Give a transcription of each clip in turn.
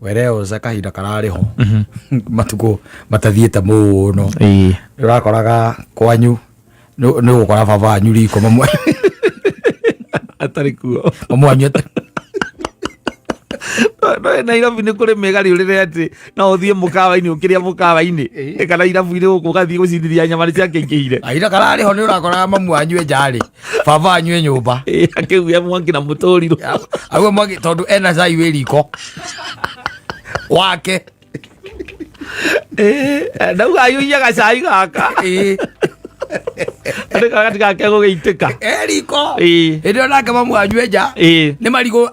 Wereoza kahinda kararĩ ho matukũ matathiĩte mũno, ũrakoraga kwanyu nĩ ũgũkora baba wanyu riko, mamwe atarĩ kuo. Mamwe wanyu No Nairobi nĩ kũrĩ mĩgariũrĩre atĩ no ũthiĩ mũkawa-inĩ, ũkĩrĩa mũkawa-inĩ kana irabu-inĩ gũkũ, ũgathiĩ gũcindithia nyama nĩ ciakĩingĩhire. Kahinda kararĩ ho nĩ ũrakoraga mamu wanyu e njarĩ, baba wanyu e nyũmba. Akĩhuia mwaki na mũtũrirũ. Aguo mwaki tondũ ena cai wĩ riko wake. Ndauga ahiũhia gacai gaka. Andũ gatigake gũgĩitĩka. E riko. Ĩĩ. Hĩndĩ ĩyo nake mamu wanyu e nja. Nĩ marigũ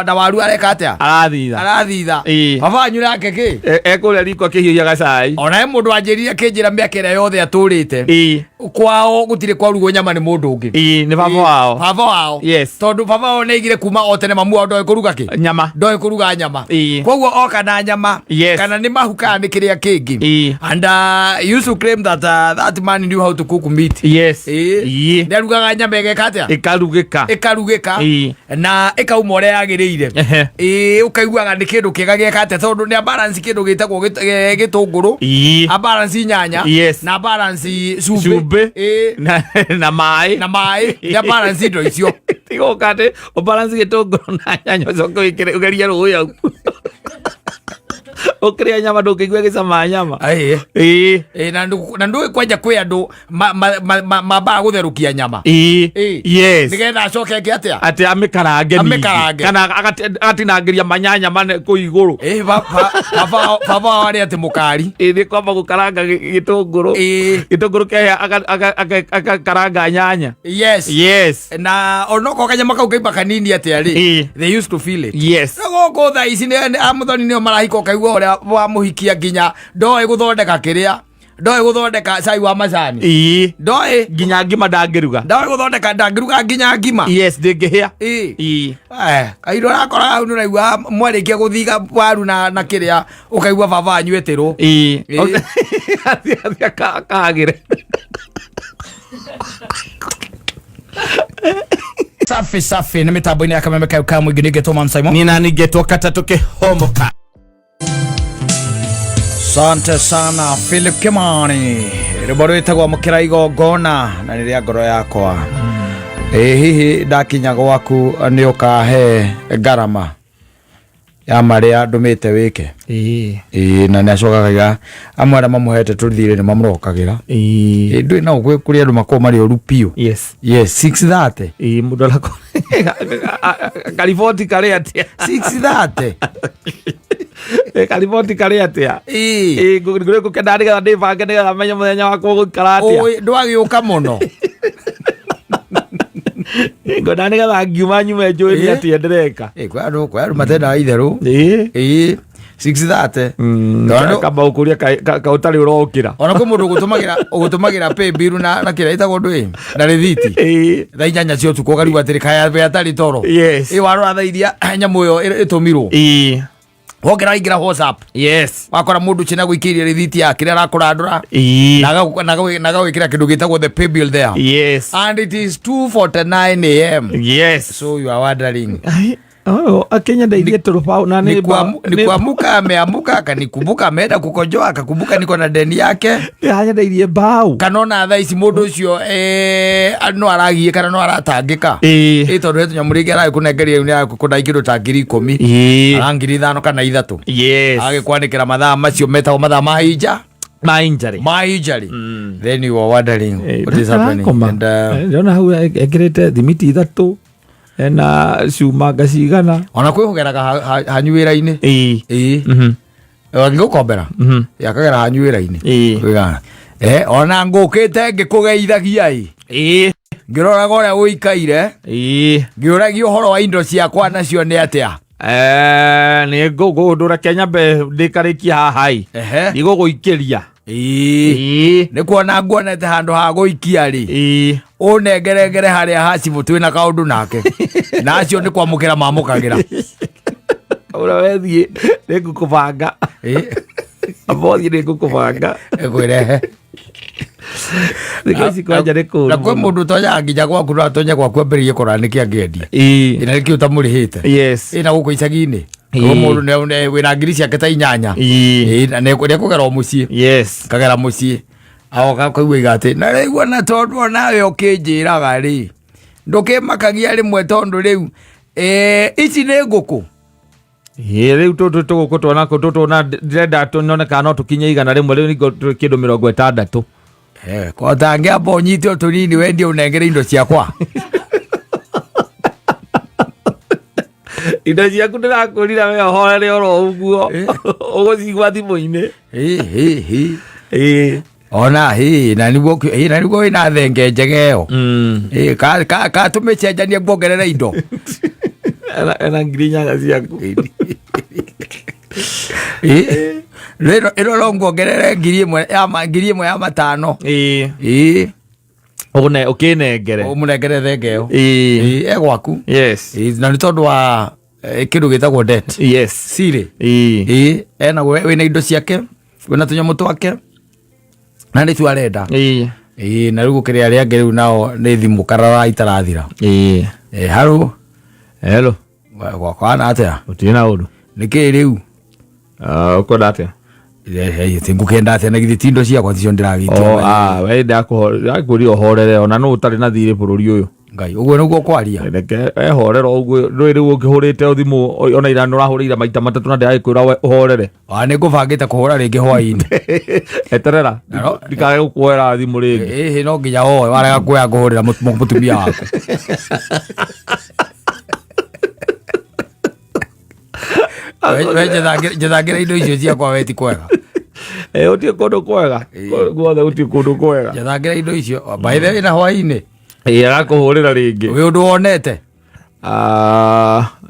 na waru areka atĩa? Arathitha. Arathitha. Baba wanyu nake kĩ? Ekũrĩa riko akĩhiũhia gacai. Ona he mũndũ wanjĩrire akĩnjĩra mĩaka ĩrĩa yothe atũrĩte kwao gũtirĩ kwarugwo nyama nĩ mũndũ ũngĩ. Ĩĩ, nĩ baba wao. Baba wao. Tondũ baba wao nĩaigire kuma o tene mamu wao ndoĩ kũruga kĩ? Nyama. Ndoĩ kũruga nyama. Koguo oka na nyama kana nĩ mahu kana nĩ kĩrĩa kĩngĩ. And he used to claim that that man knew how to cook meat. Nĩ arugaga nyama ĩgeka atĩa? Ĩkarugĩka. Ĩkarugĩka na ĩkauma ũrĩa yagĩrĩire. Ĩĩ, ũkaiguaga nĩ kĩndũ kĩega gĩeka atĩa, tondũ nĩ abalance kĩndũ gĩtagwo gĩtũngũrũ, abalance nyanya na balance cumbĩ. Cumbĩ. Na maĩ. Na maĩ, nĩ abalance indo icio. Tigoka atĩ ũbalance gĩtũngũrũ na nyanya, ũcoke wĩkĩre ũgerie rũĩ hau ũkĩrĩa nyama, ndũngĩigua gĩcama nyama. Ĩĩ, na ndũĩ kwanja kwĩ andũ mambaga gũtherũkia nyama. Nĩgetha acoke eke atĩa? Atĩ amĩkarange ningĩ. Amĩkarange. Kana agatinangĩria manyanya mane kũu igũrũ. Ĩĩ, baba wao arĩ atĩ mũkari. Ĩĩ, nĩ kwamba gũkaranga gĩtũngũrũ. Gĩtũngũrũ kehĩa, agakaranga nyanya. Na onokorwo kanyama kau kaimba kanini atĩa rĩ, they used to feel it. Na gũkũ thaa ici amuthoni nĩo marahika, ũkaigua ũrĩa wamũhikia nginya ndoĩ gũthondeka kĩrĩa, ndoĩ gũthondeka cai wa macani. Ndoĩ. Nginya ngima ndangĩruga. Ndoĩ gũthondeka, ndangĩruga nginya ngima. Yes, ndĩngĩhĩa. Kahinda ũrakora hau nĩ ũraigua mwarĩkia gũthiga waru na kĩrĩa, ũkaigua baba wanyu etĩrwo. Athiĩ athiĩ akahagĩre. Safi safi, nĩ mĩtambo-inĩ ya Kameme kayo ka mũingĩ, nĩngetwo Man Simon. Nina ningetwo katatũ kĩhomoka. Asante sana Philip Kimani, rwĩmbo rwĩtagwo Mũkĩra Igongona na nĩ rĩa ngoro yakwa. Ĩ hihi ndakinya gwaku nĩ ũkahe ngarama ya marĩa ndũmĩte wĩke? Ĩĩ, na nĩ acokaga akaiga amwe arĩa mamũhete tũthirĩ nĩ mamũrokagĩra. Ĩ, ndũĩ no gwĩ kũrĩ andũ makoragwo marĩ oru biũ. Yes, 6:30. Ĩĩ, mũndũ arako kariboti karĩ atĩa? 6:30. Kariboti karĩ atĩa? Ĩĩ. Ĩĩ, ngũkenda nĩgetha ndĩbange, nĩgetha menye mũthenya wakwa ũgũikara atĩa. Ũĩ, ndwagĩũka mũno. Ngona nĩgetha ngiuma nyume njũĩ nĩ atĩa ndĩreka. Ĩ, kwĩ andũ matendaga itherũ. Ĩĩ, 6:30. Kamba ũkũria ka ũtarĩ ũrokĩra. Ona kwĩ mũndũ ũgũtũmagĩra pay bill na kĩrĩa ĩtagwo ndũĩ na rĩthiti thaa 8 cia ũtukũ, ũkarigwo atĩrĩ, kaya we atarĩ toro? Ĩ, warora thaa iria nyamũ ĩyo ĩtũmirwo, wokĩra waingĩra WhatsApp, wakora mũndũ ũcio nĩagũikĩirie rĩthiti ya kĩrĩa arakũrandũra na agagwĩkĩra kĩndũ gĩtagwo the pay bill there, and it is 2:49 a.m. So you are wondering. Ai, oh, akĩnyendeithie tũrũbaũ na nĩ Ni kuamuka ameamuka, akanikumbuka, ameenda kukojoa, akakumbuka niko na deni yake. Anyendeithie mbaũ. Kana ona thaa ici mũndũ ũcio no aragiĩ kana no aratangĩka. Ĩ, tondũ he tũnyamũ rĩngĩ aragĩkũnengeria rĩu, nĩ aragĩkũna kĩndũ ta 10,000 kana 5,000 kana 3,000. Agĩkwanĩkĩra mathaa macio metagwo mathaa ma inja Ma injury. Ma injury. Then you are wondering what is happening and Ndĩrona hau ekĩrĩte thimiti ithatũ, ena cuma ngacigana. Ona kwĩ kũgeraga hanyu wĩra-inĩ. Ĩĩ, angĩgũkombera yakagera hanyu wĩra-inĩ. Wĩga, ona ngũkĩte ngĩkũgeithagia ĩ, ngĩroraga ũrĩa ũikaire, ngĩũragia ũhoro wa indo ciakwa nacio nĩ atĩa. Nĩ ngũgũndũra Kenya mbe ndĩkarĩkia haha ĩ. Ndigũgũikĩria. Nĩ kuona nguonete handũ ha gũikia rĩ, ũnengerengere harĩa hacibũ twĩna kaũndũ nake, na acio nĩ kwamũkĩra mamũkagĩra. Ũrĩa wethiĩ nĩ ngũkũbanga. Amba ũthiĩ, nĩ ngũkũbanga. Ĩkwĩrehe. Thikũ ici kwanja nĩ kũũru Na kwĩ mũno. mũndũ ũtonyaga nginya gwaku, no atonye gwaku ambĩrĩrie kũrora nĩkĩ angĩendia. Ĩna nĩkĩ ũtamũrĩhĩte. Ĩna gũkũ icagi-inĩ. Koguo mũndũ wĩna ngiri ciake ta inyanya. Ĩĩ. Ĩĩ, na nĩekũgera o mũciĩ. Yes. Kagera mũciĩ agoka kaigua iga atĩ na rĩu ona tondũ onawe ũkĩnjĩraga rĩ, ndũkĩmakagia rĩmwe tondũ rĩu ici nĩ ngũkũ. Ĩĩ, rĩu tũtũ tũgũkũ twana tũtũ na ndĩrenda tuone kana no tũkinye 100, rĩu nĩguo tũrĩ kĩndũ 60. Ko tangĩamba ũnyite o tũnini wendie ũnengere indo ciakwa. Indo ciaku ndĩrakwĩrire we ũhorere oro ũguo. Ũgũcigua thimũ-inĩ. Ĩ, ĩ, ĩ. Ĩĩ. Ona ĩ, na nĩguo ĩ, na nĩguo wĩna thenge njega ĩyo. Ĩ, ka tũmĩcenjanie nguongerere indo. Ena 8,000 ciaku. Ĩ, ĩno no nguongerere 1,000 ya 5. Ĩ. Ĩ. Ũne, ũkĩnengere. Ũmũnengere thenge ĩyo. Ĩ. Ĩ, e gwaku. Yes. Ĩ, na nĩ tondũ wa kĩndũ gĩtagwo debt. Yes. Siri. Ĩ. Ĩ, ena wĩna indo ciake, wĩna tũnyamũ twake. Na nĩ tu arenda. Ĩ. Ĩ, na rĩu gũkĩrĩ arĩa angĩ rĩu nao nĩ thimũ karara itarathira. Ĩ. Ĩ, harũ. Hello. Gwakwa na atĩa? Gũtirĩ na ũndũ. Nĩkĩ rĩu? Ũkwenda atĩa? Tingũkĩenda atĩa na githĩ ti indo ciakwa ticio ndĩragĩtia. Oh, we ndakwĩrire ũhorere ona nũ ũtarĩ na thirĩ bũrũri ũyũ. Ngai, ũguo nĩguo kwaria. Reke ehorere ũguo, ndũĩ rĩu ũkĩhũrĩte thimũ ona ira nĩũrahũrĩire maita matatũ na ndĩragĩkwĩra we ũhorere. Nĩ ngũbangĩte kũhũra rĩngĩ hwaĩ-inĩ. Eterera, Naro- ndikage gũkuoera thimũ rĩngĩ. Ĩhĩ, no nginya woe, warega kuoya ngũhũrĩra mũtumia waku. We njethangĩra indo icio ciakwa we ti kwega. Gũtirĩ kũndũ kwega. Guothe gũtirĩ kũndũ kwega. Njethangĩra indo icio. By the way, na hwaĩ-inĩ. Agakũhũrĩra rĩngĩ. Wĩ ũndũ wonete?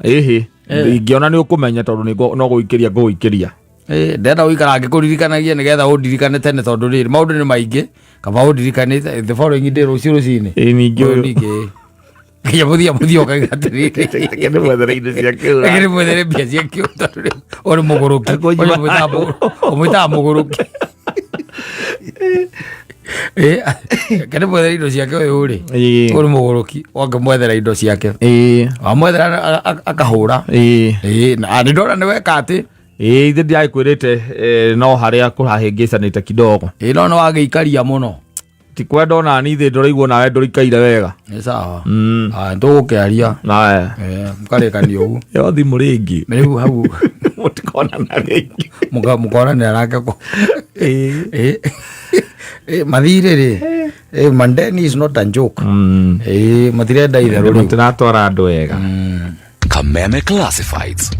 Ĩhĩ. Ingĩona nĩ ũkũmenya tondũ no gũikĩria ngũgũikĩria. Ndĩrenda gũikara ngĩkũririkanagia nĩgetha ũndirikane tene tondũ rĩrĩ maũndũ nĩ maingĩ, kaba ũndirikane the following day rũciũ rũcinĩ. Ningĩ Ũyũ ũyũ. ningĩ. Nginya mũthia ũkauga atĩrĩrĩ. Reke ndĩmwethere indo cia kĩũra. Reke ndĩmwethere mbia cia kĩũra tondũ rĩu ũyũ nĩ mũgũrũki. Akũnyua Ũyũ ũmwĩtaga mũgũrũki. Reke ndĩmwethere indo ciake ũyũ rĩ. Ũyũ nĩ mũgũrũki, ũngĩmwethera indo ciake. Wamwethera akahũra. Na nĩ ndona nĩ weka atĩ. Ithe ndiagĩkwĩrĩte, no harĩa kũrahĩngĩcanĩte kidogo. No nĩ wagĩikaria mũno. Ti kwenda ona ni ithe ndũraigua nawe ndũrikaire wega. Nĩ sawa. Tũgũkĩaria. Aya. Mũkarĩkania ũguo. Yo thimũ rĩngĩ. Rĩu hau. Mũtikonana rĩngĩ. Mũkonanĩra nake kũ. Mathirĩ rĩ. Mandeni is not a joke. Matirenda itherũ rĩu. Matiratwara andũ wega. Kameme Classifieds.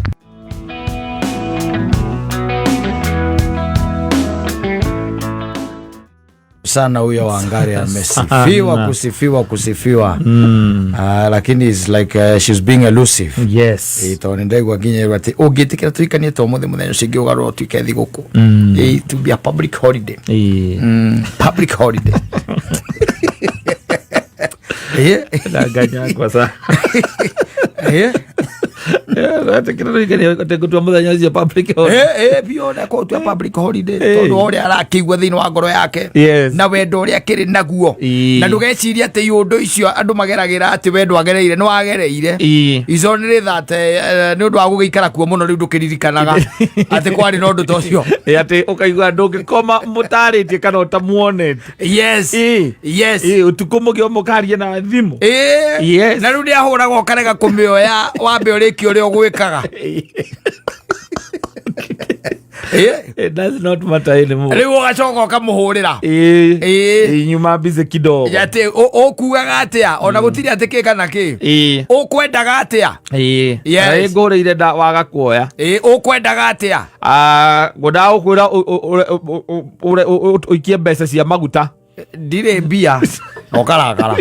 Sana huyo Wangari amesifiwa, kusifiwa, kusifiwa. Lakini it's like she's being elusive. Yes. Tondũ nĩ ndaigua nginya ĩrwo atĩ ũngĩtĩkĩra tũhikanie to mũthĩ mũthenya ũcio ũngĩ ũgarũrwo ũtuĩke thigũkũ. It will be a public holiday. Public holiday. Ndanganya kwa sa. Etĩkĩra tũhikanie atĩ ngũtua mũthenya ũcio public holiday. Biũ, na kũtua public holiday, tondũ ũrĩa arakĩigua thĩinĩ wa ngoro yake. Yes. Na wendo ũrĩa akĩrĩ naguo. Na ndũgecirie atĩ iũndũ icio andũ mageragĩra atĩ wendo agereire, nĩ wagereire. Ico nĩ rĩthate nĩ ũndũ wa gũgĩikara kuo mũno rĩu ndũkĩririkanaga atĩ kwarĩ na ũndũ ta ũcio. Atĩ ũkaigua ndũngĩkoma mũtarĩtie kana ũtamuonete. Yes. Yes. Ũtukũ mũgĩ mũkaria na thimũ. Yes. Na rĩu nĩahũraga ũkarega kũmĩoya wambe ũrĩkie ũrĩa ũgwĩkaga. It does not matter anymore. Rĩu ũgacoka ũkamũhũrĩra. Nyuma busy kidogo. Atĩ ũkuaga atĩa? Ona gũtirĩ atĩ kĩ kana kĩ. Ũkwendaga atĩa? Yes. Na ĩngũrĩire waga kuoya. Ũkwendaga atĩa? Ngwendaga gũkwĩra ũikie mbeca cia maguta. Ndirĩ mbia. Na ũkarakara.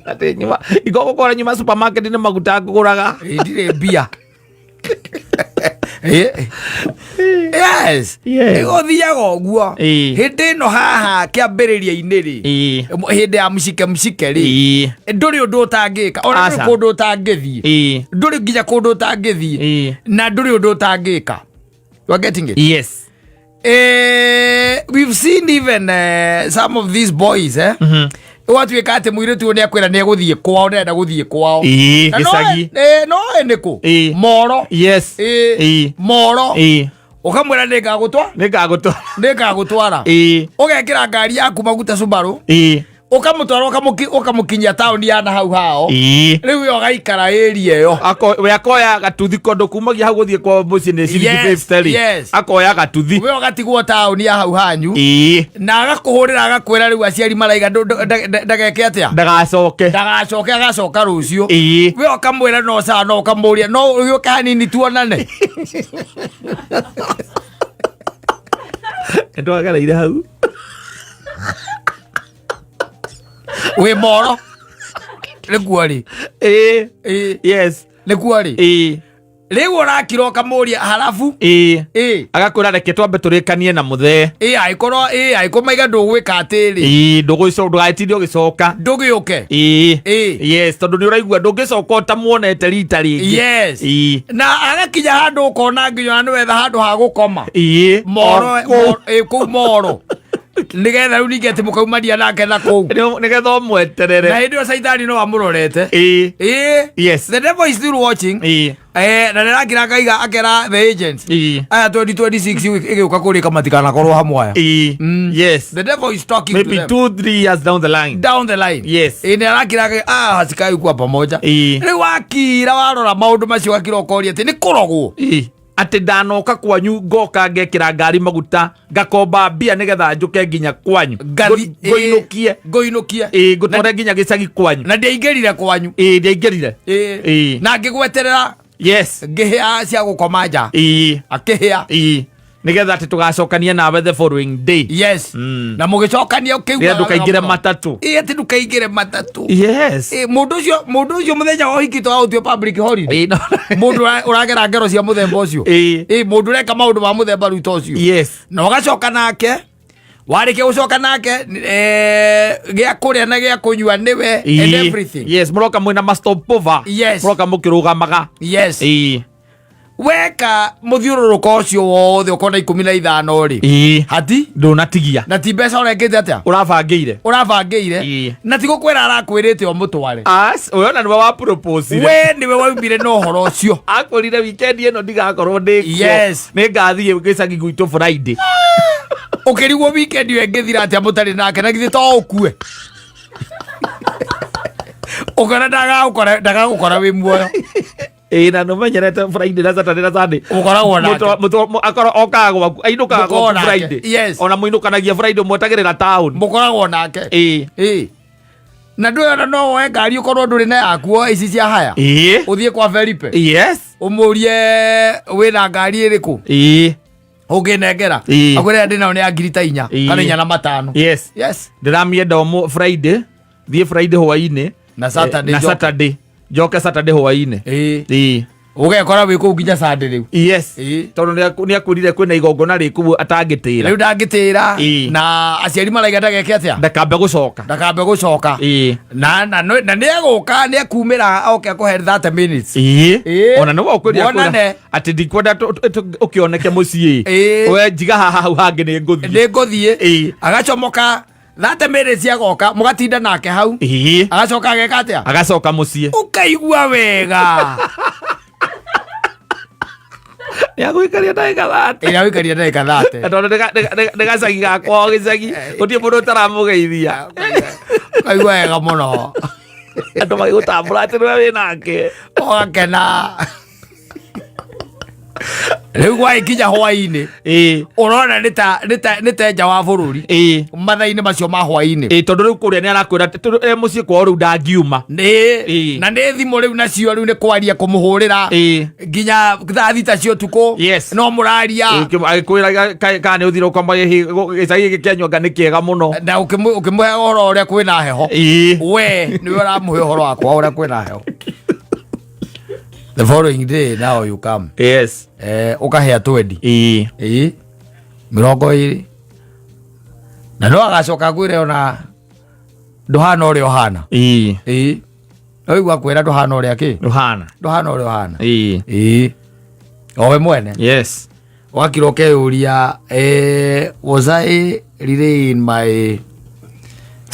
Atĩ nyuma, igũgũkora nyuma supermarket nĩ maguta ngũgũraga. Ndirĩ mbia. Yes. Yes. Ĩgũthiaga ũguo. Hĩndĩ ĩno haha kĩambĩrĩria-inĩ rĩ, hĩndĩ ya mshike mshike rĩ, ndũrĩ ũndũ ũtangĩka. Ona ndũrĩ Aca. kũndũ ũtangĩthiĩ. Ndũrĩ nginya kũndũ ũtangĩthiĩ. Na ndũrĩ ũndũ ũtangĩka. You are getting it? Yes. We've seen even some of these boys, Ũgatuĩka atĩ mũirĩtu ũyũ nĩakwĩra nĩegũthiĩ kwao, nĩarenda gũthiĩ kwao. Na Gĩcagi. No ĩ nĩ kũ? Moro. Moro. Ũkamwĩra nĩngagũtwa Nĩngagũtwara. Nĩngagũtwara. Ũgekĩra ngari yaku maguta Subaru, ũkamũtwara, ũkamũkinyia taũni ya na hau hao. Rĩu we ũgaikara area ĩyo. We akoya gatuthi kondo kumagia hau gũthiĩ kwa mũciĩ nĩ ciringi 50 rĩ. Akoya gatuthi. We ũgatigwo taũni ya hau hanyu, na agakũhũrĩra agakwĩra rĩu aciari maraiga ndageke atĩa? Ndagacoke. Ndagacoke, agacoka rũciũ. We ũkamwĩra no sawa, no ũkamũria no ũgĩũke hanini tuonane. Nĩtwagereire hau. Wĩ moro nĩkuo rĩ? Nĩkuo rĩ? Rĩu ũrakira ũkamũria harabu. Agakwĩra reke twambe tũrĩkanie na mũthee. Ĩ angĩkorwo ĩ angĩkorwo maiga ndũgwĩka atĩrĩ. Ndũgagĩtinde ũgĩcoka. Ndũgĩũke. Yes, tondũ nĩ ũraigua ndũngĩcoka ũtamuonete rita rĩngĩ. Na agakinya handũ ũkona nginya ona nĩwetha handũ ha gũkoma moro. O kũu. Kũu moro nĩgetha rĩu ningĩ atĩ mũkaumania nake na kũu. Nĩgetha ũmweterere. Na hĩndĩ ĩyo caitani no amũrorete. The devil is still watching. Na nĩrakira akaiga akera the agents aya 2026 ĩgĩũka kũrĩka matikanakorwo hamwe aya. The devil is talking to Maybe them. 2-3 years down the line. Down the line. Ĩ nĩ arakira akaiga ah hasikai kuwa pamoja. Rĩu wakira warora maũndũ macio wakira ũkoria atĩ nĩ kũrogwo. Atĩ ndanoka kwanyu ngoka ngekĩra ngari maguta ngakomba mbia nĩgetha njũke nginya kwanyu. Ngũinũkie. Ngũinũkie. Ngũtware nginya gĩcagi kwanyu. Na ndiaingĩrire kwanyu. Ndiaingĩrire. Na ngĩgweterera, ngĩhĩa cia gũkoma nja, akĩhĩa. Nĩgetha atĩ tũgacokania nawe the following day. Na mũgĩcokania ũkĩigua Nĩgetha ndũkaingĩre matatũ. Ĩ atĩ ndũkaingĩre matatũ. Mũndũ ũcio mũthenya wa ũhiki twaũtue public holiday. No. Mũndũ ũragera ngero cia mũthemba ũcio. Mũndũ ũreka maũndũ ma mũthemba rĩu ta ũcio. Na ũgacoka nake, warĩkia gũcoka nake, gĩa kũrĩa na gĩa kũnyua nĩwe and everything. Yes, mũroka mwĩna ma stopover. Mũroka mũkĩrũgamaga. Weka mũthiũrũrũko ũcio wothe ũkona 15 rĩ, hati Ndũnatigia. Na ti mbeca ũrekĩte atĩa? Ũrabangĩire. Ũrabangĩire. Na ti gũkwĩra arakwĩrĩte ũmũtware. As ũyũ ona nĩwe wa proposire. We nĩwe waumire na ũhoro ũcio. Akwĩrire weekend ĩno ndigakorwo ndĩ kuo. Nĩ ngathiĩ gĩcagi gwitũ Friday. Ũkĩrigwo weekend ĩyo ĩngĩthira atĩa mũtarĩ nake, na githĩ to ũkue ũkona ndagagũkora wĩ muoyo. Na nũmenyerete Friday na Saturday na Sunday. Ũkoragwo nake. Akorwo okaga gwaku, ainũkaga Mũkoragwo gwaku nake. Friday. Ona mũinũkanagia Friday mwetagĩrĩra town. Mũkoragwo nake. Na ndũyona no woe ngari ũkorwo ndũrĩ na yakuo ici cia haya, ũthiĩ kwa Felipe, ũmũrie wĩna ngari ĩrĩkũ ũngĩnengera. Akwĩra ndĩ nayo nĩ ya ngiri ta 4 kana 4,500. Ndĩramĩenda ũmũ Friday, thiĩ Friday hwainĩ. Na Saturday Na njoke. Saturday njoke Saturday hwainĩ. Ũgekora wĩ kũu nginya Sunday rĩu. Tondũ nĩakwĩrire kwĩna igongona rĩkũu atangĩtĩra. Rĩu ndangĩtĩra. Na aciari maraiga ndageke atĩa? Ndakambe gũcoka. Ndakambe gũcoka. Na nĩegũka, nĩekumĩra oke akũhe 30 minutes. Ona nĩwe ũkwĩrire Muonane. Atĩ ndikwenda ũkĩoneke mũciĩ. We njiga haha hau hangĩ nĩ ngũthiĩ. Nĩ ngũthiĩ. Agacomoka 30 minutes agoka mũgatinda nake hau. Agacoka ageka atĩa? Agacoka mũciĩ. Ũkaigua wega. Nĩagũikaria ndagĩka 30. Ĩ agũikaria ndagĩka 30. Tondũ nĩ gacagi gakwa o gĩcagi gũtirĩ mũndũ ũtaramũgeithia. Ũkaigua wega mũno. Andũ magĩgũtambũra atĩ nĩwe wĩ nake. Ũgakena. Rĩu gwagĩkinya hwainĩ, ũrona nĩ ta nja wa bũrũri mathaa-inĩ macio ma hwainĩ. Tondũ rĩu kũrĩa nĩ arakwĩra tondũ e mũciĩ kwao rĩu ndangiuma. Na nĩ thimũ rĩu nacio rĩu nĩ kwaria kũmũhũrĩra nginya thaa 6 cia ũtukũ. No mũraria. Agĩkwĩra kana nĩ ũthire ũkamba gĩcagi gĩkĩ kĩa nyonga nĩ kĩega mũno. Na ũkĩmũhe ũhoro ũrĩa kwĩna heho. We nĩwe ũramũhe ũhoro wakwa ũrĩa kwĩna heho. The following day now you come. Ũkahea twendi. 20 na no agacoka akwĩre ona ndũhana ũrĩa ũhana. Oigua akwĩra ndũhana ũrĩa kĩ? Rũhana. Ndũhana ũrĩa ũhana. Owe mwene. Wakira ũkeyũria, was I really in my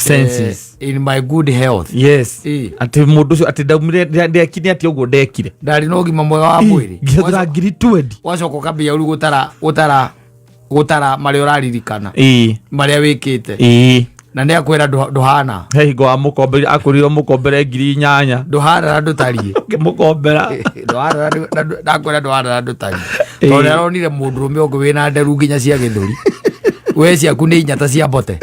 Senses. In my good health. Yes. Ĩ. Atĩ mũndũ ũcio atĩ ndaumire ndekire atĩ ũguo ndekire. Ndarĩ na ũgima mwega wa mwĩrĩ. Ngĩhũthĩra 20,000. Wacoka ũkambia rĩu gũtara gũtara gũtara marĩa ũraririkana, marĩa wĩkĩte, na nĩ akwĩra ndũhana. He hingo wamũkombeire, akwĩrire ũmũkombere 8,000. Ndũhana na ndũtariĩ. Ũkĩmũkombera. Ndũhana ndakwĩra ndũhana na ndũtariĩ, tondũ nĩ aronire mũndũrũme ũngĩ wĩna nderu nginya cia gĩthũri, we ciaku nĩ inya ta cia mbote.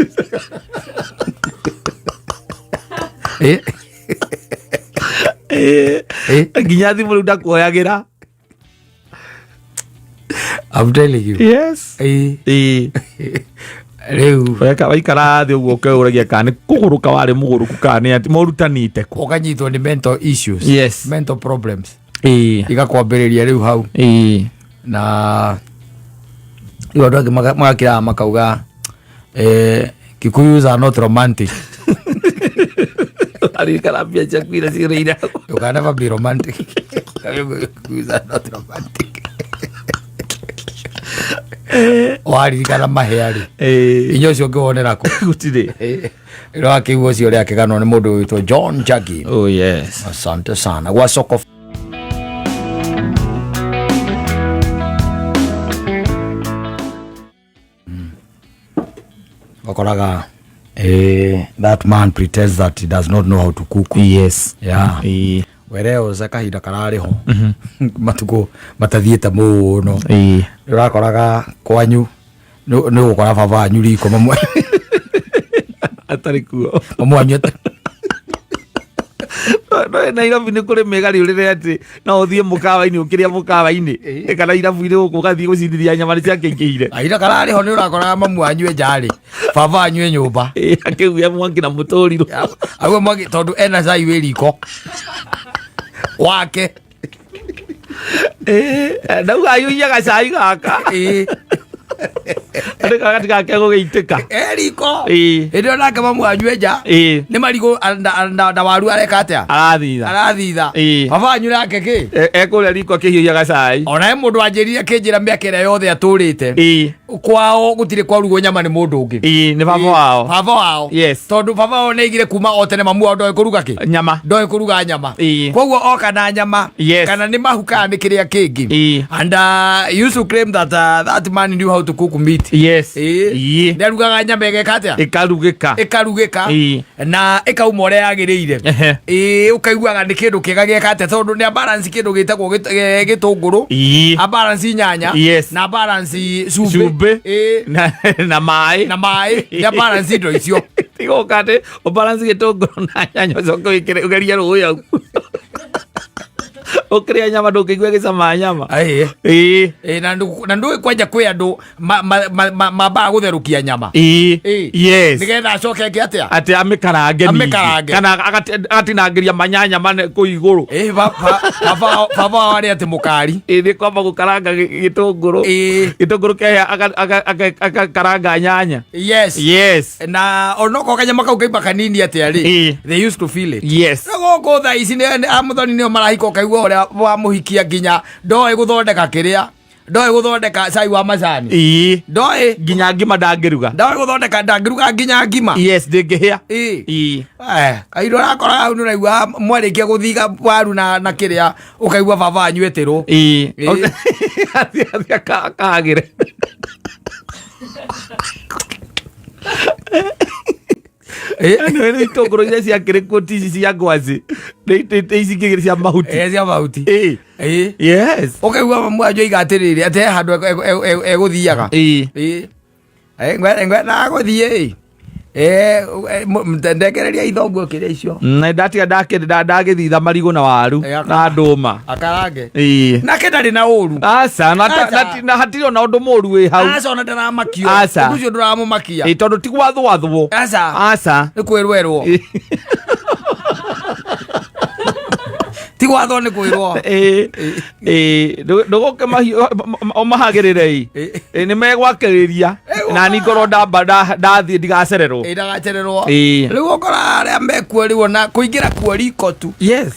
Nginya thimũ rĩu ndakuoyagĩra. I'm telling you. Yes. Rĩu Weka waikara thĩ ũguo ũkeũragia kana nĩ kũgũrũka warĩ mũgũrũku kana nĩ atĩ morutanĩte kũ. Ũkanyitwo nĩ mental issues. Yes. Mental problems igakwambĩrĩria rĩu hau. Na rĩu andũ angĩ magakĩraga makauga, Kikuyus are not romantic. Aririkana mbia ciaku iria ciũrĩire. You can never be romantic. Kikuyus are not romantic. Waririkana mahĩa rĩ, inya ũcio ũngĩwonera kũ? Gũtirĩ. Ĩno akĩigua ũcio ũrĩa akĩganwo nĩ mũndũ wĩtwo John Jagi. Oh yes. Asante sana gwa soko. Wakoraga that man pretends that he does not know how to cook. Yes. Yeah. Whereas kahinda kararĩ ho matukũ matathiĩte mũno, ũrakoraga kwanyu nĩ ũgũkora baba wanyu riko, mamwe Atarĩ kuo. Mamu wanyu No Nairobi nĩ kũrĩ mĩgariũrĩre atĩ no ũthiĩ mũkawa-inĩ ũkĩrĩa mũkawa-inĩ kana irabu-inĩ gũkũ ũgathiĩ gũcindithia nyama nĩ ciakĩingĩhire. Kahinda kararĩ ho nĩ ũrakoraga mamu wanyu e njarĩ, baba wanyu e nyũmba. Akĩhuhia mwaki na mũtũrirũ. Aguo mwaki tondũ ena cai wĩ riko wake. Ndauga ahiũhia gacai gaka. Andũ gatigake gũgĩitĩka. E riko. Hĩndĩ ĩyo nake mamu wanyu e nja nĩ marigũ na waru areka atĩa? Arathitha. Arathitha. Baba wanyu nake kĩ? Ekũrĩa riko akĩhiũhia gacai. Ona he mũndũ wanjĩrire akĩnjĩra mĩaka ĩrĩa yothe atũrĩte kwao gũtirĩ kwarugwo nyama nĩ mũndũ ũngĩ. Ĩĩ, nĩ baba wao. Baba wao. Yes. Tondũ baba wao nĩaigire kuma o tene mamu wao ndoĩ kũruga kĩ? Nyama. Ndoĩ kũruga nyama. Koguo oka na nyama kana nĩ mahu kana nĩ kĩrĩa kĩngĩ. And he used to claim that that man knew how to cook meat. Nĩ arugaga nyama ĩgeka atĩa? Ĩkarugĩka. Ĩkarugĩka na ĩkauma ũrĩa yagĩrĩire. Ĩĩ, ũkaiguaga nĩ kĩndũ kĩega gĩeka atĩa, tondũ nĩ abalance kĩndũ gĩtagwo gĩtũngũrũ, abalance nyanya, na balance cumbĩ. Cumbĩ. Na maĩ. Na maĩ, nĩ abalance indo icio. Tigoka atĩ ũbalance gĩtũngũrũ na nyanya ũcoke wĩkĩre ũgerie rũĩ hau. Ũkĩrĩa nyama ndũngĩigua gĩcama nyama. Ĩĩ, na ndũĩ kwanja kwĩ andũ mambaga gũtherũkia nyama. Yes. Nĩgetha acoke eke atĩa? Atĩ amĩkarange ningĩ. Amĩkarange. Kana agatinangĩria manyanya mane kũu igũrũ. Ĩĩ, baba wao arĩ atĩ mũkari. Ĩĩ, nĩ kwamba gũkaranga gĩtũngũrũ. Gĩtũngũrũ kehĩa agakaranga nyanya. Yes. Yes. Na onokorwo kanyama kau kaimba kanini atĩa rĩ, they used to feel it. Yes. Na gũkũ thaa ici amuthoni nĩo marahika, ũkaigua ũrĩa wamũhikia nginya ndoĩ gũthondeka kĩrĩa, ndoĩ gũthondeka cai wa macani. Ndoĩ. Nginya ngima ndangĩruga. Ndoĩ gũthondeka, ndangĩruga nginya ngima. Yes, ndĩngĩhĩa. Kahinda ũrakora hau nĩũraigua mwarĩkia gũthiga waru na kĩrĩa, ũkaigua baba wanyu etĩrwo. Athiĩ akagĩre. Nĩ nĩ itũngũrũ iria ciakĩrĩ kuo ti ici cia ngwacĩ. Nĩ ici ingĩ cia mahuti. Cia mahuti. Yes. Ũkaigua mamu wanyu oiga atĩrĩrĩ, atĩ he handũ egũthiaga. Ngwendaga gũthiĩ. Ndekereria ithongo kĩrĩa icio. Na ndatiga ndagĩthitha marigũ na waru na ndũma. Akarange. Nake ndarĩ na ũru. Aca, Aca. na hatirĩ ona ũndũ mũru wĩ hau. Aca, ona ndaramakio. Aca. Ũndũ ũcio ndũramũmakia. Tondũ ti gwathwathwo. Aca. Aca. Nĩ kwĩrwerwo. Ti Gwathwo nĩ kwĩrwo. Ĩĩ, ĩĩ, ndũgũke mahiũ ũmahagĩrĩre ĩ. Ĩĩ, nĩ megwakĩrĩria na ni ngorwo ndamba ndathiĩ ndigacererwo. Ĩ, ndagacererwo. Ĩĩ. Rĩu ũkora arĩa mekuo rĩu ona kũingĩra kuo riko tu, Yes.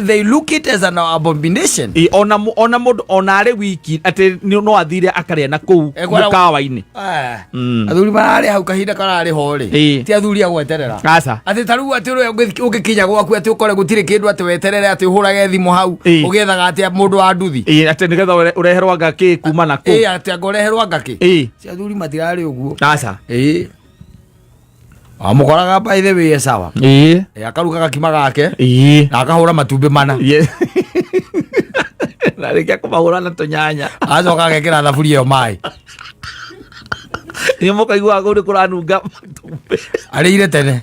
they look it as an abomination. Ĩĩ, ona mũndũ ona arĩ wiki atĩ no athire akarĩa na kũu mũkawa-inĩ. Ah. Athuri mararĩ hau kahinda kararĩ ho rĩ, ti athuri a gweterera. Aca. Atĩ ta rĩu atĩ ũrĩa ũngĩkinya gwaku atĩ ũkore gũtirĩ kĩndũ, atĩ weterere atĩ ũhũrage thimũ hau ũgĩethaga atĩ mũndũ wa nduthi. Ĩĩ, atĩ nĩgetha ũreherwo anga kĩ kuma na kũu. Ĩ, atĩ anga ũreherwo anga kĩ. Ti athuri matirarĩ ũguo. Aca. Ĩ, amũkoraga by the way e sawa. Ĩ, akaruga gakima gake na akahũra matumbĩ mana. Na rĩngĩ akũmahũra na tũnyanya. Acoka agekĩra thaburia ĩyo maĩ. Nĩ mũkaiguaga kũu nĩ kũranunga matumbĩ. Arĩire tene,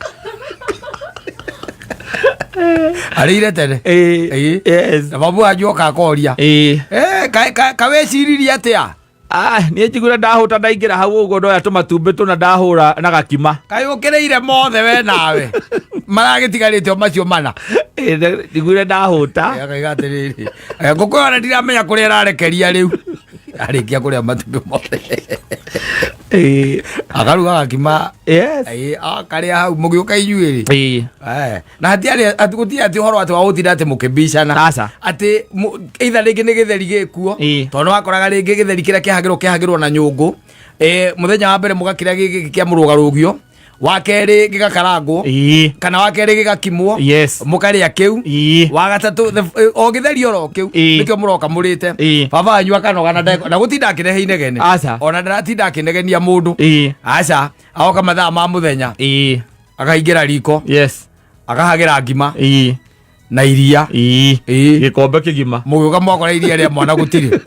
arĩire tene. Ĩĩ. Na babu wanyu oka akoria, "Eh, kaweciririe atĩa?" Ah, niĩ njiguire ndahũta, ndaingĩra hau ũguo ndoya tũmatumbĩ tũna ndahũra na gakima. Kaĩ ũkĩrĩire mothe we nawe maragĩtigarĩte o macio mana? Ĩĩ, njiguire ndahũta. Akaiga atĩrĩrĩ, "Eh, ngũkũ ĩyo ona ndiramenya kũrĩa ĩrarekeria rĩu." Arĩkia kũrĩa matumbĩ mothe, akaruga gakima. Ĩĩ, akarĩa hau mũgĩũka inyuĩ rĩ. Na hatiarĩ atĩ gũtirĩ atĩ ũhoro atĩ wa gũtinda atĩ mũkĩbicana. Aca. Atĩ either rĩngĩ nĩ gĩtheri gĩkuo, tondũ nĩ wakoraga rĩngĩ gĩtheri kĩrĩa kĩhagĩrwo kĩhagĩrwo na nyũngũ. Mũthenya wa mbere mũgakĩrĩa gĩkĩ kĩa mũrũgarũgio, wa kerĩ gĩgakarangwo, kana wa kerĩ gĩgakimwo, mũkarĩa kĩu, wa gatatũ o gĩtheri oro kĩu, nĩkĩo mũroka mũrĩte. Baba wanyu akanoga na na gũtinda akĩrehe inegene. Aca. Ona ndaratinda akĩnegenia mũndũ. Aca, agoka mathaa ma mũthenya, akaingĩra riko, akahagĩra ngima na iria. Gĩkombe kĩgima. Mũgĩũka mwakora iria rĩa mwana gũtirĩ.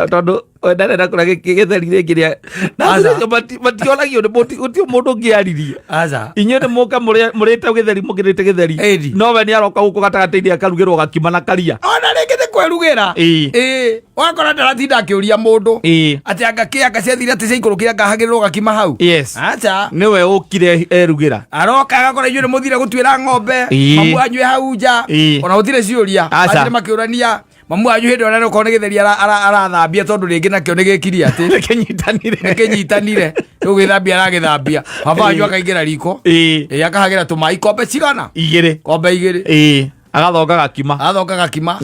Tondũ we ndarenda kũrĩa gĩtheri rĩngĩ rĩa na Aca. acio mationagio nĩ gũtirĩ mũndũ ũngĩaririe. Aca. Inyuĩ nĩ mũka mũrĩte gĩtheri, mũkĩrĩte gĩtheri. Ĩni. No we nĩ aroka gũkũ gatagatĩ-inĩ akarugĩrwo gakima na karia. Ona rĩngĩ nĩ kwĩrugĩra. Ĩĩ, wakora ndaratinda akĩũria mũndũ atĩ anga kĩ anga ciathire atĩ ciaikũrũkire anga hagĩrĩrwo gakima hau. Aca. Nĩwe ũkire erugĩra. Aroka agakora inyuĩ nĩ mũthire gũtuĩra ng'ombe. Mamu wanyu e hau nja. Ona gũtirĩ ciũria. Aca. Atire makĩũrania mamu wanyu hĩndĩ ĩyo okorwo nĩ gĩtheri arathambia, tondũ rĩngĩ nakĩo nĩ gĩkiri atĩ nĩkĩnyitanire. Nĩkĩnyitanire, rĩu gĩthambia aragĩthambia, baba wanyu akaingĩra riko. Ĩĩ, akahagĩra tũmaĩ kombe cigana? 2. Kombe 2. Ĩĩ, agathonga gakima. Athonga gakima.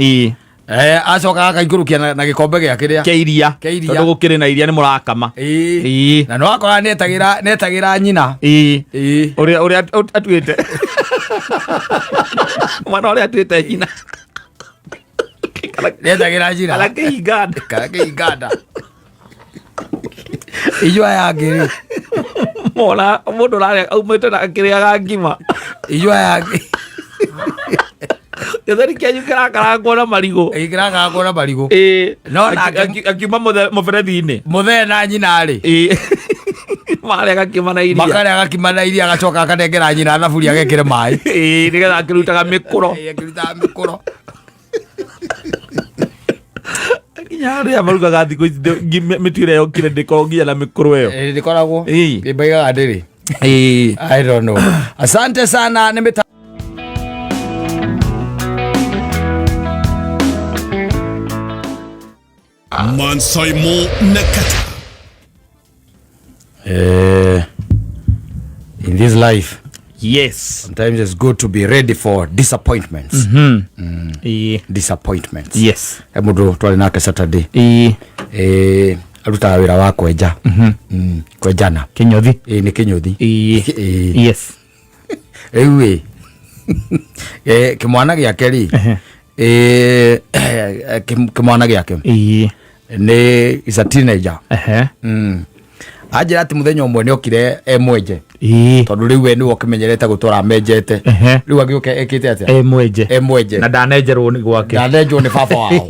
Acoka akaikũrũkia na gĩkombe gĩa kĩrĩa kĩa iria. Kĩa iria. Tondũ gũkĩrĩ na iria nĩ mũrakama. Na nĩ wakora netagĩra nyina. Ũrĩa atuĩte mwana ũrĩa atuĩte nyina. Netagĩra nyina. Kana kĩhinganda. Kana kĩhinganda inyuĩ aya angĩ rĩ. Mona mũndũ ũrarĩa aumĩte na akĩrĩaga ngima. Inyuĩ aya angĩ. Gĩtheri kĩanyu kĩrakarangwo na marigũ. Ĩĩ, kĩrakarangwo na marigũ. No Akiuma mũberethi-inĩ. Mũthee na nyina rĩ. Marĩa gakima na iria. Makarĩa gakima na iria, agacoka akanengera nyina thaburia agekĩre maĩ. Ĩĩ, nĩgetha akĩrutaga mĩkũro. Ĩĩ, akĩrutaga mĩkũro. Nginya arĩa marugaga thikũ ici mĩtuĩre yokire ndĩkoragwo nginya na mĩkũro ĩyo. Ĩĩ, ndĩkoragwo. Ĩmbaigaga ndĩrĩ. I don't know. Asante sana nĩ mĩta Mansaimo Nakata. In this life, sometimes it's good to be ready for disappointments. Disappointments. He mũndũ twarĩ nake Saturday. Arutaga wĩra wa kwenja. Kwenjana. Kĩnyothi. Ĩĩ, nĩ kĩnyũthi. Ĩĩ. Rĩu ĩ, kĩmwana gĩake rĩ, kĩmwana gĩake nĩ is a teenager. Anjĩra atĩ mũthenya ũmwe nĩ okire e mwenje, tondũ rĩu we nĩwe ũkĩmenyerete gũtwara menjete. Rĩu agĩũka ekĩte atĩa? E mwenje. E mwenje. Na ndanenjerwo nĩ gwake. Ndanenjwo nĩ baba wao.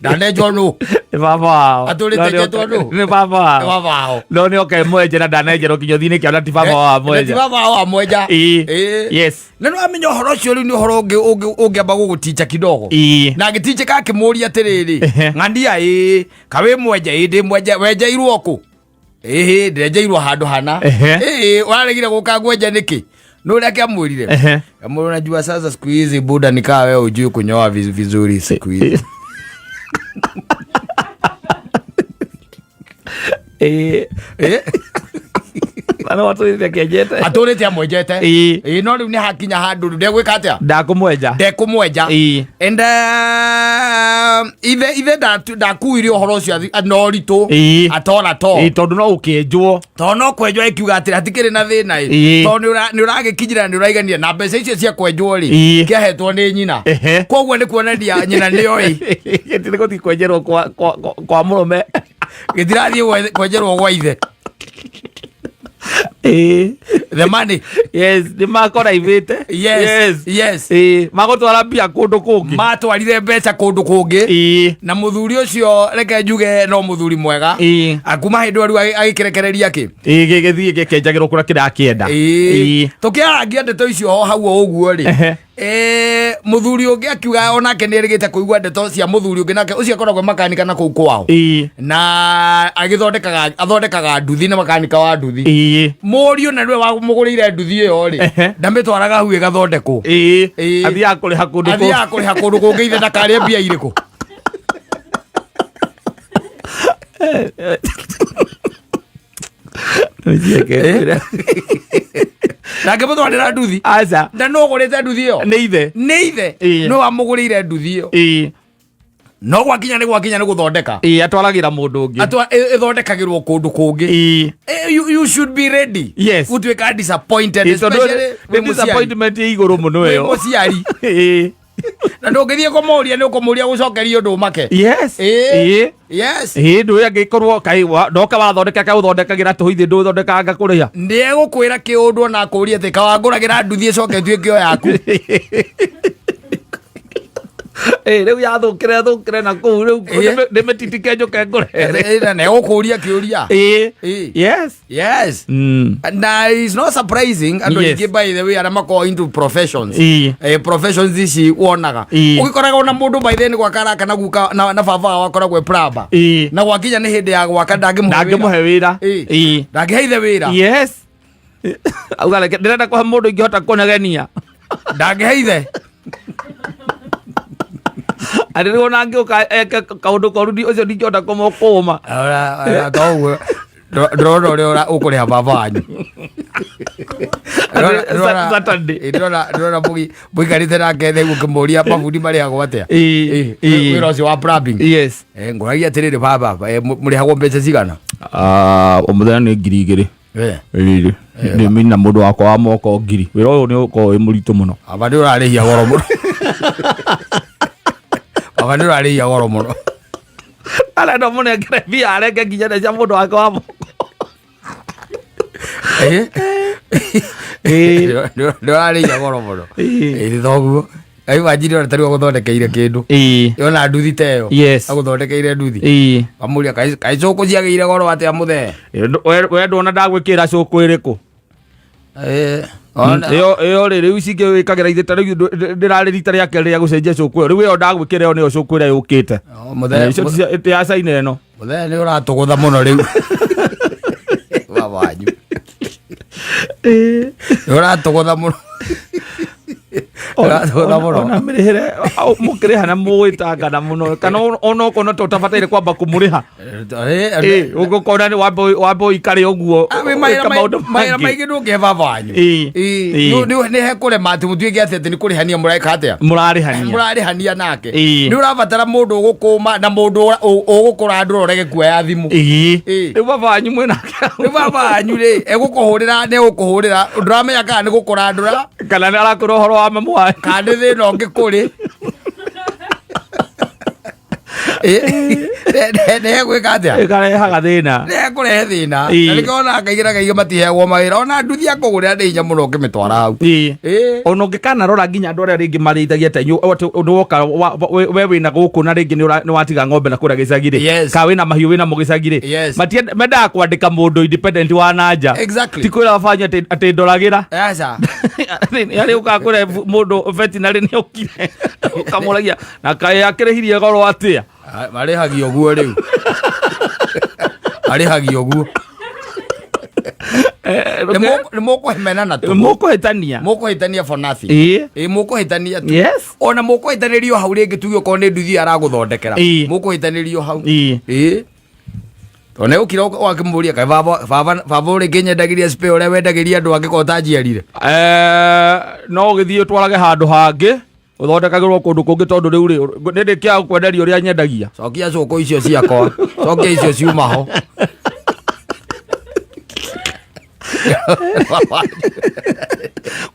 Ndanenjwo nũ? Nĩ baba wao. Atũrĩte njetwo nũ? Nĩ baba Nĩ wao. baba wao. No nĩ oka e mwenje na ndanenjerwo kinyũthi-inĩ kĩao na ti baba wao Na ti mwenja. baba wao amwenja. Na nĩ wamenya ũhoro ũcio rĩu nĩ ũhoro ũngĩ ũngĩamba gũgũtinja kidogo. Na agĩtinjĩka akĩmũria atĩrĩrĩ, "Ng'ania, ĩĩ kawĩ mwenje?" "Ĩĩ, ndĩ mwenje." "Wenjeirwo kũ?" Ĩhĩ, ndĩrenjeirwo handũ hana. Ĩĩ, ũraregire gũka ngwenje nĩkĩ? Nĩ ũrĩa akĩamwĩrire. Amwĩra, unajua sasa siku hizi buda nikaa wewe hujui kunyoa vizuri siku hizi. Na no atũrĩte akĩenjete. Atũrĩte amwenjete. Ĩĩ, no rĩu nĩ hakinya handũ rĩu ndegwĩka atĩa? Ndakũmwenja. Ndekũmwenja. And ithe ndakuire ũhoro ũcio na ũritũ atora to. Tondũ no ũkĩenjwo. Tondũ no kwenjwo ĩkiuga atĩrĩ hatikĩrĩ na thĩna ĩ. Tondũ nĩ ũragĩkinyĩra nĩ ũraigania na mbeca icio cia kwenjwo rĩ, kĩahetwo nĩ nyina. Koguo nĩ kuonania nyina nĩoĩ. Gĩtirĩ gũthiĩ kwenjerwo kwa mũrũme. Gĩtirathiĩ kwenjerwo gwa ithe. The money. Yes, nĩ makoraivĩte. Yes. Yes. Magũtwara mbia kũndũ kũngĩ. Matwarire mbeca kũndũ kũngĩ. Na mũthuri ũcio reke njuge no mũthuri mwega. Akuma hĩndĩ ĩyo rĩu agĩkĩrekereria kĩ? Gĩgĩthiĩ gĩkenjagĩrwo kũrĩa kĩrakĩenda. Tũkĩarangia ndeto icio o hau o ũguo rĩ. Mũthuri ũngĩ akiuga onake nĩ erĩgĩte kũigua ndeto cia mũthuri ũngĩ nake ũcio akoragwo makanika na kũu kwao. Na agĩthondekaga athondekaga nduthi na makanika wa nduthi. Mũriũ na nĩwe wamũgũrĩire nduthi ĩyo rĩ. Ndamĩtwaraga hau ĩgathondekwo. Athiaga kũrĩha kũndũ kũngĩ. Athiaga kũrĩha kũndũ kũngĩ ithe ndakarĩe mbia irĩkũ. Ndangĩmũtwarĩra nduthi. Aca. Na nũ ũgũrĩte nduthi ĩyo? Nĩ ithe. Nĩ ithe. Nĩ wamũgũrĩire nduthi ĩyo. No gwakinya nĩ gwakinya nĩ gũthondeka. Atwaragĩra mũndũ ũngĩ. Ĩthondekagĩrwo kũndũ kũngĩ. You should be ready. Yes. Gũtuĩka disappointed, Tondũ especially nĩ wĩ mũciari. disappointment ĩ igũrũ mũno Wĩ ĩyo. mũciari. Na ndũngĩthiĩ kũmũria nĩ ũkũmũria gũcokeria ũndũ ũmake. Yes. Yes. Ndũĩ angĩkorwo kaĩ ndoka wathondeka kaĩ ũthondekagĩra tũhũ ithe ndũthondekaga ngakũrĩha. Nĩ egũkwĩra kĩũndũ ona akũrie atĩ kawangũragĩra nduthi ĩcoke ĩtuĩke o yaku. Rĩu yathũkĩre thũkĩre na kũu rĩu ndĩmĩtitike njũke ngũrehere. Na nĩ egũkũria kĩũria. Yes. Yes. Na it's not surprising andũ aingĩ by the way arĩa makoragwo into professions. Professions ici wonaga. Ũgĩkoraga ona mũndũ by the way nĩ gwaka araka na guka na baba wao akoragwo e plumber. Na gwakinya nĩ hĩndĩ ya gwaka ndangĩmũhe wĩra. Ndangĩmũhe wĩra. Ndangĩhe ithe wĩra. Yes. Auga reke ndĩrenda kũhe mũndũ ingĩhota kũnegenia. Ndangĩhe ithe. Arĩ rĩu ona angĩũka eke kaũndũ koru ũcio ndingĩhota kũmũkũma. Ora to ũguo. Ndĩrona ũrĩa ũkũrĩha baba wanyu. Saturday. Ndĩrona mũikarĩte nake thĩ ũkĩmũria mabundi marĩhagwo atĩa. Wĩra ũcio wa plumbing. Yes. Ngũragia atĩrĩrĩ baba, mũrĩhagwo mbeca cigana? O mũthenya nĩ 2,000. Rĩrĩ. Ndĩmĩna mũndũ wakwa wa moko 1,000. Wĩra ũyũ nĩ ũkoragwo wĩ mũritũ mũno. Baba nĩ ũrarĩhia goro mũno. Baba nĩ ũrarĩhia goro mũno. Arenda mũnengere mbia arenge nginya cia mũndũ wake wa moko. Nĩ ũrarĩhia goro mũno. Ĩĩ thoguo. Imagine ona tarĩu agũthondekeire kĩndũ. Yona nduthi ta ĩyo. Yes. Agũthondekeire nduthi. Amũria kaĩ cũkũ ciagĩire goro atĩa mũthee? We ndona ndagwĩkĩra cũkũ ĩrĩkũ? Ĩyo rĩ rĩu ici ingĩ wĩkagĩra ithe ta rĩu ndĩrarĩ rita rĩa kerĩ rĩa gũcenjia cũkũ ĩyo. Rĩu ĩyo ndagwĩkĩra ĩyo nĩyo cũkũ ĩrĩa yũkĩte. Icio ti ya China ĩno. Mũthee nĩ ũratũgũtha mũno rĩu. Baba wanyu. Nĩ ũratũgũtha mũno. Ũratũgũtha mũno. Ona mĩrĩhĩre mũkĩrĩha na mũgwĩtangana mũno kana ona okorwo no ũtabataire kwamba kũmũrĩha. Ũgũkona nĩ wambe ũikare ũguo ũgĩka maũndũ Mawĩra mangĩ. maingĩ ndũngĩhe baba wanyu. Nĩ hekũrema atĩ mũtuĩke atĩ atĩ nĩ kũrĩhania mũreka atĩa? Mũrarĩhania. Mũrarĩhania nake. Nĩ ũrabatara mũndũ ũgũkũma na mũndũ ũgũkũrandũra ũrege kuoya thimũ. Rĩu baba wanyu mwĩnake. Rĩu baba wanyu rĩ, egũkũhũrĩra nĩ egũkũhũrĩra ndũramenya kana nĩ gũkũrandũra. Kana nĩ arakũra ũhoro wa mamu wanyu. Kana nĩ thĩna ũngĩ kũrĩ. Nĩ egwĩka atĩa? Ĩkarehaga thĩna. Nĩ ekũrehe thĩna. Na nĩkĩo ona kaingĩ na kaingĩ matiheagwo mawĩra. Ona nduthi akũgũrĩra nĩ hinya mũno ũkĩmĩtwara hau. Ona ũngĩkanarora nginya andũ arĩa rĩngĩ marĩithagia ta inyuĩ, atĩ ũndũ woka we wĩna gũkũ na rĩngĩ nĩ watiga ng'ombe na kũrĩa gĩcagi rĩ. Kana wĩna mahiũ wĩna mo gĩcagi rĩ. Mendaga kwandĩka mũndũ independent wa na nja. Ti kwĩra baba wanyu atĩ ndoragĩra. Aca. Arĩ ũkaga kwĩra mũndũ veterinary nĩ okire. Ũkamũragia na kaĩ akĩrĩhirie goro atĩa? Marĩhagia ũguo rĩu. Marĩhagia ũguo. Nĩ mũkũhemenana tu. Mũkũhĩtania. Mũkũhĩtania for nothing. Ĩĩ. Ĩĩ, mũkũhĩtania tu. Yes. Ona mũkũhĩtanĩrio hau rĩngĩ, tuge okorwo nĩ nduthi aragũthondekera, Ĩĩ. mũkũhĩtanĩrio hau. Ĩĩ. Ĩĩ, tondũ nĩ ũkira wakĩmũria, kaĩ baba, baba, baba ũrĩ kĩnyendagĩria spare ũrĩa wendagĩria andũ angĩ ko ũtanjiarire? No ũgĩthiĩ ũtwarage handũ hangĩ, ũthondekagĩrwo kũndũ kũngĩ, tondũ rĩu rĩ, nĩ ndĩkĩaga gũkwenderia ũrĩa nyendagia. Cokia cũkũ icio ciakwa, cokia icio ciuma ho.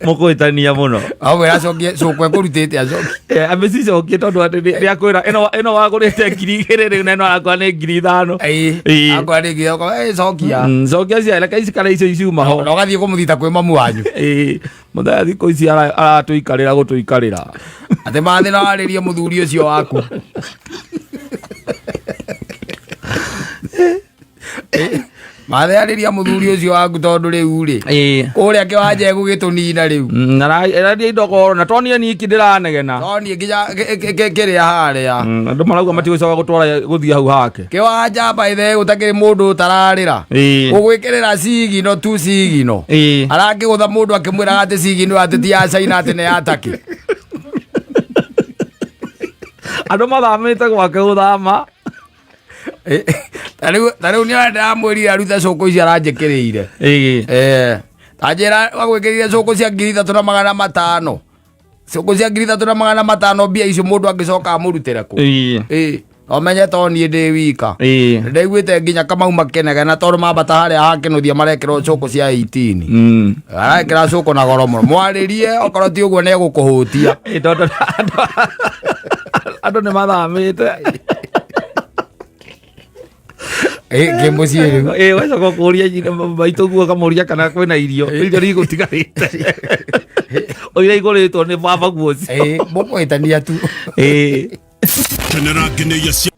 Mũkũhĩtania mũno. Amwĩra acokie cũkũ ekũrutĩte, acokie. Amĩcicokie, tondũ atĩ nĩ akwĩra ĩno wagũrĩte 2000 rĩu, na ĩno arakora nĩ 5000. Ĩĩ. Akora rĩngĩ cokia. Cokia cia, reke icikare icio iciuma ho. Na ũgathiĩ kũmũthita kwĩ mamu wanyu. Ĩĩ, mũthenya thikũ ici aratũikarĩra gũtũikarĩra. Atĩ mathĩ na warĩrie mũthuri ũcio waku. Mathĩ, arĩria mũthuri ũcio waku, tondũ rĩu rĩ, kũrĩa kĩwanja egũgĩtũnina rĩu. Araria indo goro na tonie niki ndĩranegena. No niĩ nginya kĩrĩa harĩa. Andũ marauga matigũcoka gũtwara gũthiĩ hau hake. Kĩwanja baithe gũtakĩrĩ mũndũ ũtararĩra. Ũgwĩkĩrĩra cigino tu cigino. Arakĩgũtha mũndũ akĩmwĩraga atĩ cigino atĩ ti ya China, atĩ nĩ ya Turkey. Andũ mathamĩte gwake gũthama. Ta rĩu nĩ ndĩramwĩrire arute cũkũ icio aranjĩkĩrĩire. Tanjĩra agwĩkĩrĩire cũkũ cia 3500, cũkũ cia 3500, mbia icio mũndũ angĩcoka amũrutĩre kũ? Ũmenye to niĩ ndĩ wika. Ndaiguĩte nginya Kamau makĩnegena tondũ mambata harĩa hakĩnũthia marekĩrwo cũkũ cia 18. Arekĩra cũkũ na goro mũno, mwarĩrie, okorwo ti ũguo nĩ egũkũhũtia. Tondũ andũ nĩ mathamĩte. Kĩmũciĩ rĩu. Wacoka ũkũria maitũ guo, ũkamũria kana kwĩna irio, irio igũtigarĩte ũrĩa igũrĩtwo nĩ baba guo ũcio. Mũkũhĩtania tu. Kenera ngeneia cia.